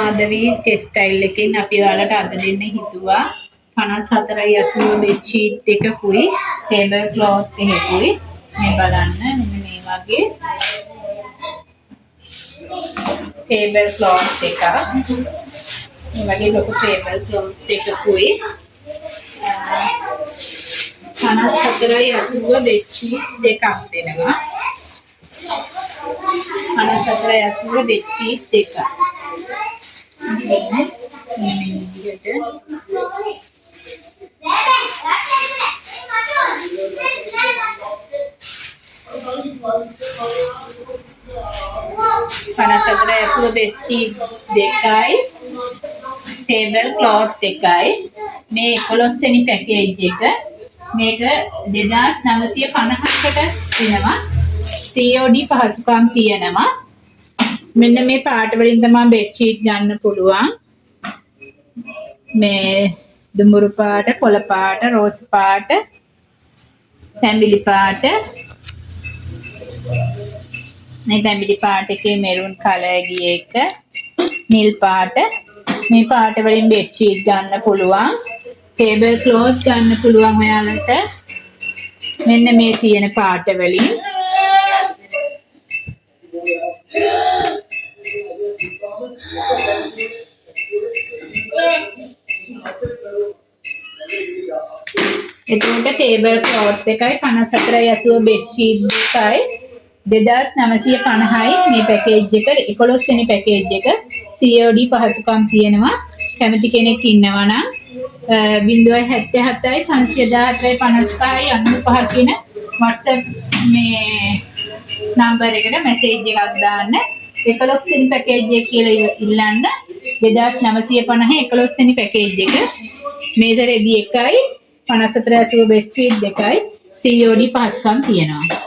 Madhavi textile එකෙන් අපි ඔයාලට අද දෙන්න හිතුවා 54.80 බෙඩ්ෂීට් දෙකකුයි ටේබල් ක්ලොත් එකකුයි. මේ බලන්න, මෙන්න මේ වගේ ටේබල් ක්ලොත් එකක්. මේ වගේ ලොකු ටේබල් ක්ලොත් එකකුයි 54.80 බෙඩ්ෂීට් දෙකක් දෙනවා. 54.80 බෙඩ්ෂීට් දෙකක්. මේ විදිහට 54.80 බෙඩ්ෂීට් දෙකයි ටේබල් ක්ලොත් එකයි. මේ 11 වෙනි පැකේජ් එක. මේක 2950කට එනවා. COD පහසුකම් තියෙනවා. මෙන්න මේ පාට වලින් තමයි බෙඩ්ෂීට් ගන්න පුළුවන්. මේ දුඹුරු පාට, කොළ පාට, රෝස් පාට, තැඹිලි පාට. මේ තැඹිලි පාට එකේ මෙරුන් කලර් ගිය එක, නිල් පාට. මේ පාට වලින් බෙඩ්ෂීට් ගන්න පුළුවන්. ටේබල් ක්ලොත් ගන්න පුළුවන් ඔයාලට. මෙන්න මේ තියෙන පාට වලින්. එතකොට ටේබල් ක්ලොත් එකයි 54.80 බෙඩ්ෂීට් දෙකයි 2950යි මේ පැකේජ් එක. 11 වෙනි පැකේජ් එක. COD පහසුකම් තියෙනවා. කැමති කෙනෙක් ඉන්නවා නම් 077 514 55 95 කියන WhatsApp මේ නම්බර් එකට මැසේජ් එකක් දාන්න. 11 වෙනි පැකේජ් එක කියලා ඉල්ලන්න. 2950 11 වෙනි පැකේජ් එක. මේසරෙදි එකයි 54.80 බෙඩ්ෂීට් දෙකයි COD පහසුකම් තියෙනවා.